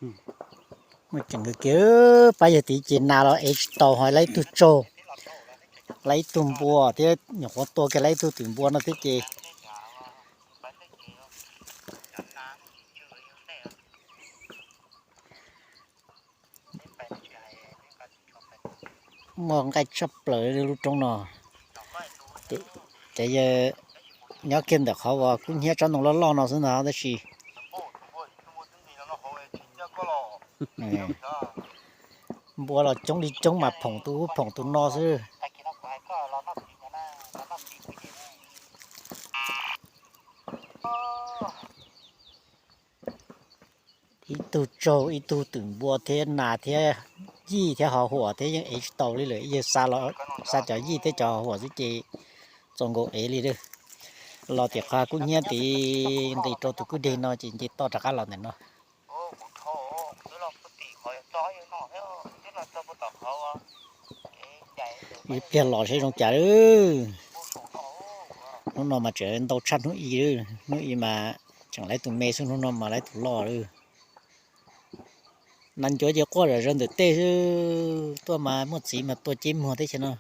Muaj ceem kawg kiag, pab yawg tid ces nas los ev tsis tau ho lawv ib tug tsaug, lawv ib tug npua thiab nyuam qhuav tua kiag lawv ib tug twm npua no thiab ces muaj nqaij tshaj plaws lub roob no. Ces yawg nyob kiag ntawm qhov uas kub hnyiab tsob ntoo loj loj no xwb ntag tab sis npua los coob li coob mas phoom tus ub phoom tus no xwb. Ib tug tsaug ib tug twm npua thiab nas thiab yij thiab ho huam thiab yeej ev tsis tau li lawm, yawg xa cov yij thiab cov ho huam xwb ces txaus nkaus ev li lawm. Los tim qhov kub hnyiab tid nqis rau tus kwj deg no ces nce toj rov qab los ntawm no. Ib pliag los seb zoo cas. Hnub no mas tseem ntau tshaj hnub i, hnub i mas tseem lawv tus me xwb, hnub no mas lawv tus loj lawm. Nas ncuav ces quaj zom zaws ntawm tej xwb, tuaj mas muaj txiv mas tua ceb muag teb chaws no.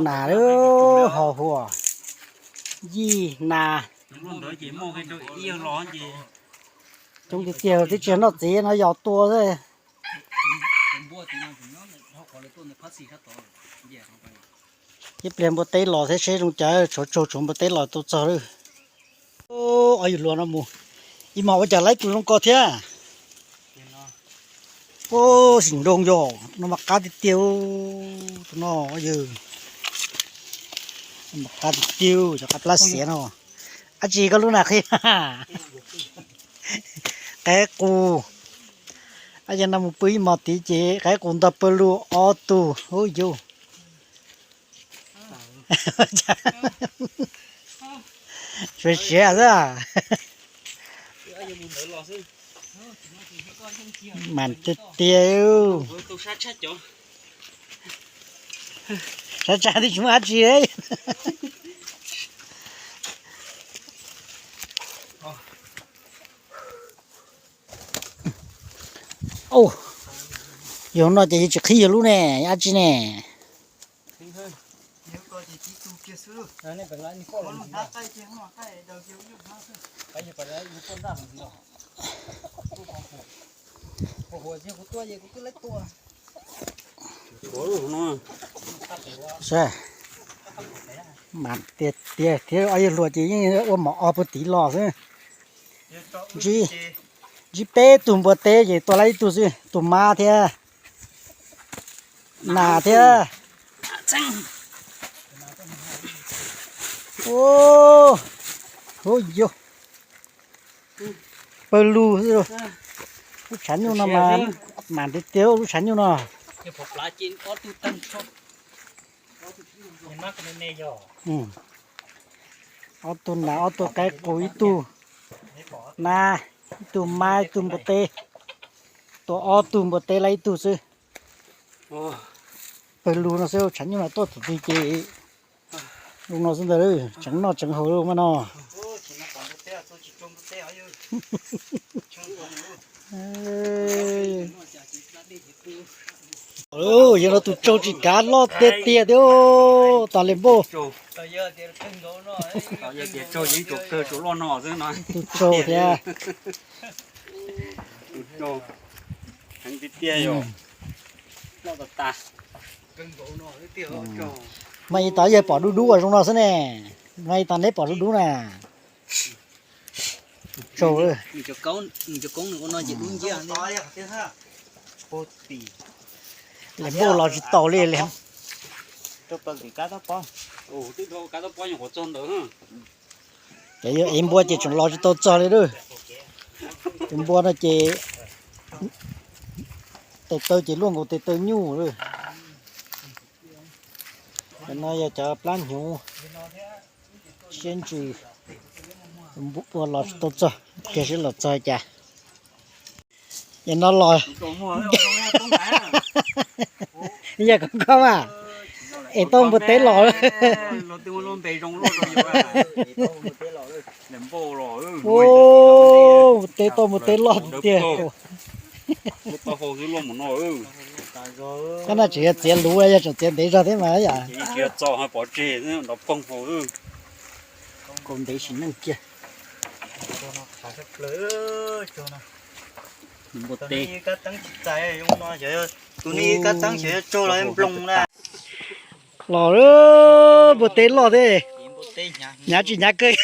Nas, ho huam, yij, nas, coob tiag tiag, twb tsis noj txiv no yos tua xwb. Ib pliag npua teb los thiab seb zoo cas, tshuav tsaug tshuav npua teb los tua txog lawm. Ob yawg hluas no mus ib hmos ua cas lawv tus zoo ko thiab. Sim nroo yog no mas qab tiag tiag, tus no yog mas qab tiag tiag, cov qab plab xiav no. Ab tsi koj lub na qhib. Qaib qus. Ab yog no mus pw ib hmos tid ces qaib qus ntog pawg lug ob tug, ub yus. Siav siav xwb. Mas tiag tiag. Sab tsa twb tsis muaj dab tsi. Yog no ces yus tsis qhib yus lub ne, dab tsi ne. Mas tiag tiag thiab, ob yawg hluas ces yeej ua mov ob pawg tid los xwb. Ntsib peb tug npua teb ces tua lawv ib tug xwb, tus mab thiab, nas thiab. Ub, ub yus, pawg lug xwb. Lub tshav nyuj no mas, mas tiag tiag lub tshav nyuj no. Ob tug nas ob tug qaib qus ib tug, na, ib tug mab ib tug npua teb, tua ob tug npua teb lawv ib tug xwb. Pawg lug no xwb, tshav nyuj no tuaj thaum twg ces zoo no xwb ntag, tseev noj tseev haus mas no. Yog no tus tsaug tsis kav loj tiag tiag thiab, tas li npauj. Tus tsaug thiab. Mas ib tog yawg pom dub dub ua zoo no xwb ne, mas ib tog neb pom dub dub na. Tsaug. Li npauj los tsis taus li. Ces yog ev npua ces tseem los tsis tau txog li lawm. Tus npua no ces tes taw ces luaj nkaus tes taw nyuj lawm. Cov no yog cov plab hnyuv siab ntsws, ua los tsis tau txog, kiag sib los txog cas. Yog no los, yog koj koj mas. Es tau npua teb los. Npua teb tau npua teb loj tiag. Koj no tseem yog txiav luv, yog tseem txiav ntev zog thiab mas yom. Kaus ntev sim neej kiag. Tus ne kab teeb xyov yuav tsaug los nploos na. Los, npua teb loj thiab, hnyav tsis hnyav kawg.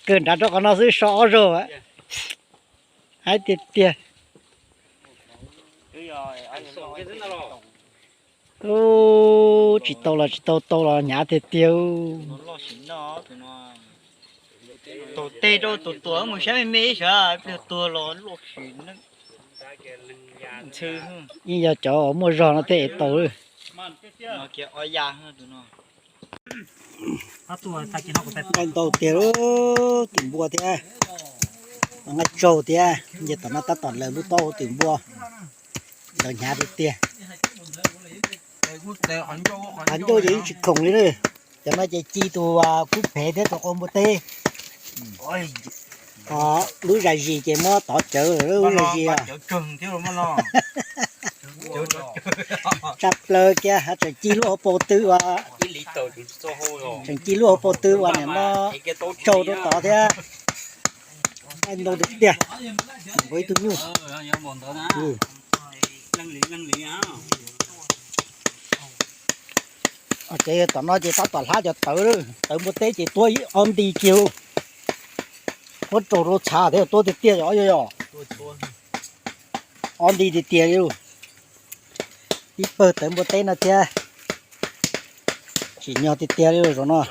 Kawg nrad rau qhov no xwb so ob zaug. Haib tiag tiag. Tsis tau los tsis tau, tau los hnyav tiag tiag. Taug teg rau tus tuag mus saib me me ib sab, pliag tuag los loj sis neej. Yeej yog cov muaj zog no thiaj ev tau. Nqaij ntau tiag, tim npua thiab, nqaij tsaug thiab, nce tom no tab tom lawv lub taub hau tim npua, lawv hnyav tiag tiag. Qhov ncauj ces yeej tsis khoom li na. Cov no ces ci tus kub phev thiab tus qau npua teb. Lub zais zis ces muab tov cawv, lub zais zis tsa plaws kiag, tseem ci lub hauv paus tw uas, tseem ci lub hauv paus tw uas niam no tsaug rau tod thiab. Nqaij ntau tiag tiag, nkaus ib tug nyuj. Ces tom no ces tab tom hlab cov tawv, tawv npua teb ces tuab ob nti kiag, tuab raug rau txhav thiab, tuab tiag tiag os, yog ob nti tiag tiag li. Ib pawg tawv npua teb no thiab, tsim nyog tiag tiag li zaum no.